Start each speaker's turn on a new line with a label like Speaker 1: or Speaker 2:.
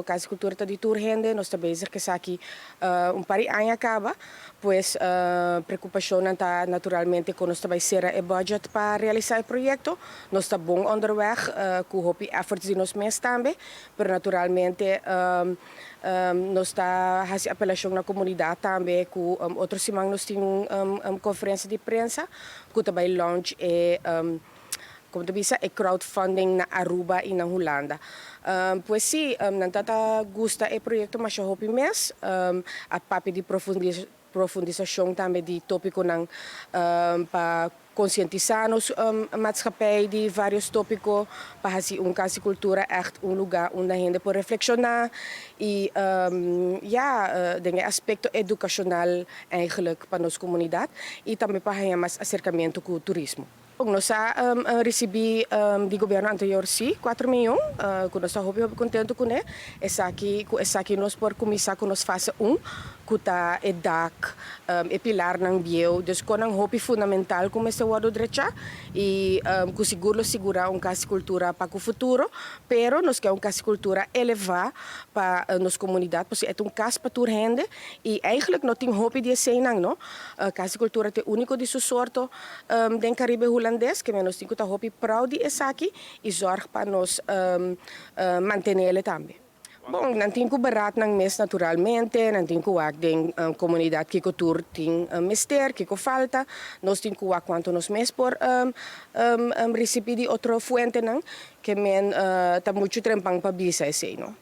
Speaker 1: Cas di Cultura ta di tur hende, nos ta bezig ku esaki un par di aña kaba, pues preokupashonnan ta naturalmente ku nos ta bai sera e budget pa realisá e proyekto. Nos ta bon onderweg ku hopi efforts di nos mes tambe, pero naturalmente nos ta hasi apelashon na komunidat tambe ku otro siman nos tin un konferensia di prensa ku ta bai launch e, como ta bisa, e crowdfunding na Aruba y na Hulanda. Pues si, nan ta gusta e proyecto masha hopi mes, a papia di profundisacion tambe di topiconan pa concientisa nos maatschappij di varios topico, pa hasi un Cas di Cultura echt un lugar unda hende por reflexiona y ja, den e aspecto educacional eigenlijk pa nos comunidad y tambe pa haya mas acercamento cu turismo. Nos a ricibi di gobierno anterior si 4 miyon, cu nos ta hopi hopi contento cune. Esaki, cu esaki nos por cuminsa cu nos fase 1, cu ta e dak, e pilarnan bieu, dus cosnan hopi fundamental cu mester wordo drecha y cu sigur lo sigura un Cas di Cultura pa cu futuro, pero nos kier un Cas di Cultura eleva pa nos comunidad, pasobra e ta un cas pa tur hende y eigenlijk no tin hopi di eseynan, no? Cas di Cultura ta e unico di su sorto den Caribe Hulandes, ke nos tin cu ta hopi proud di esaki y zorg pa nos mantenele tambe. Bon, nan tin cu beraad nan mes naturalmente, nan tin cu wak den comunidad kico tur tin mester, kico falta, nos tin cu wak cuanto nos mes por ricibi di otro fuentenan, ke men ta mucho trempan pa bisa esey, no?